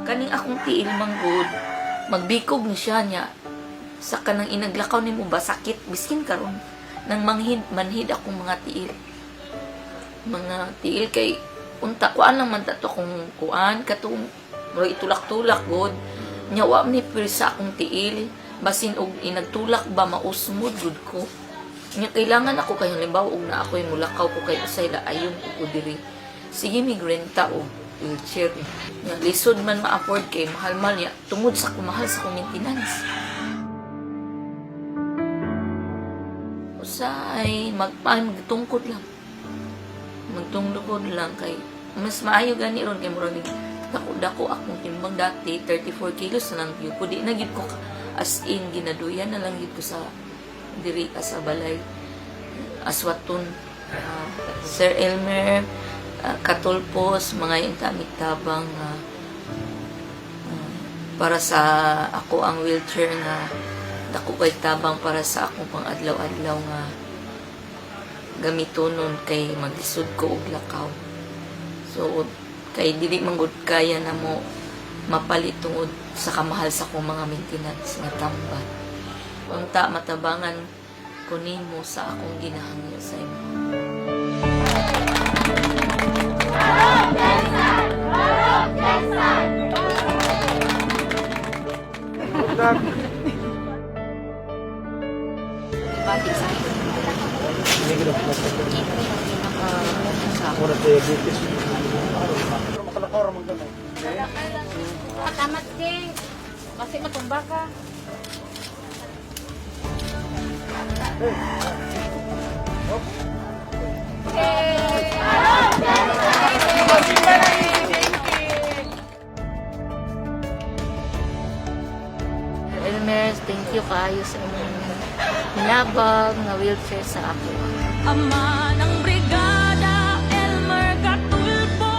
Kaning akong tiil man gud, magbikog ni siya niya sa kanang inaglakaw nimo ba, sakit biskin karon nang manghid manhid akong mga tiil. Mga tiil kay unta kuan lang man ta to kung kuan katong murag itulak-tulak gud nya, wa ni sa akong tiil, basin og inagtulak ba, mausmod gud ko. Nya kailangan ako kay halimbawa og na ako'y mulakaw ko kay usay la ayon ko ko diri, sige mig renta og wheelchair. Nya lisod man ma-afford kay mahal-mahal niya tungod sa kumahal sa akong maintenance. Usay magtungkod lang, magtungkod lang kay mas maayo gani ron kay murag dako dako akong timbang dati, 34 kilos na lang gyud ko. Di na gyud ko as in ginaduyan na lang gyud ko sa diri sa balay aswaton. Sir Elmer Katulpos, mga yung tamig tabang para sa ako ang wheelchair nga dako kay tabang para sa akong pang-adlaw-adlaw nga gamitonon kay maglisod ko og lakaw. So kay dili man gud kaya na mo mapalit tungod sa kamahal sa akong mga maintenance nga tambal. Unta matabangan ko nimo sa akong ginahangyo sa imo. Batik sa akin. Ako na diabetes. Makalakaw man ganun. Tamat din. Kasi matumba ka. Elmer, thank you kaayo sa imong hinabang nga wheelchair sa ako. Ama ng brigada, Elmer Katulpo.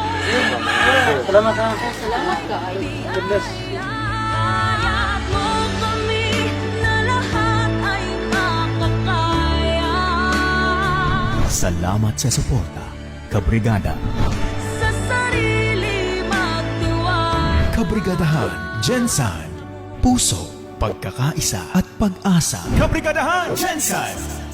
Salamat ha. Salamat kaayo. God bless. Kayat mo kami na lahat ay makakaya. Salamat sa suporta, Kabrigada. Sa sarili magtiwala. Kabrigadahan, Gensan. Puso, pagkakaisa at pag-asa. Kabrigadahan, Gensan!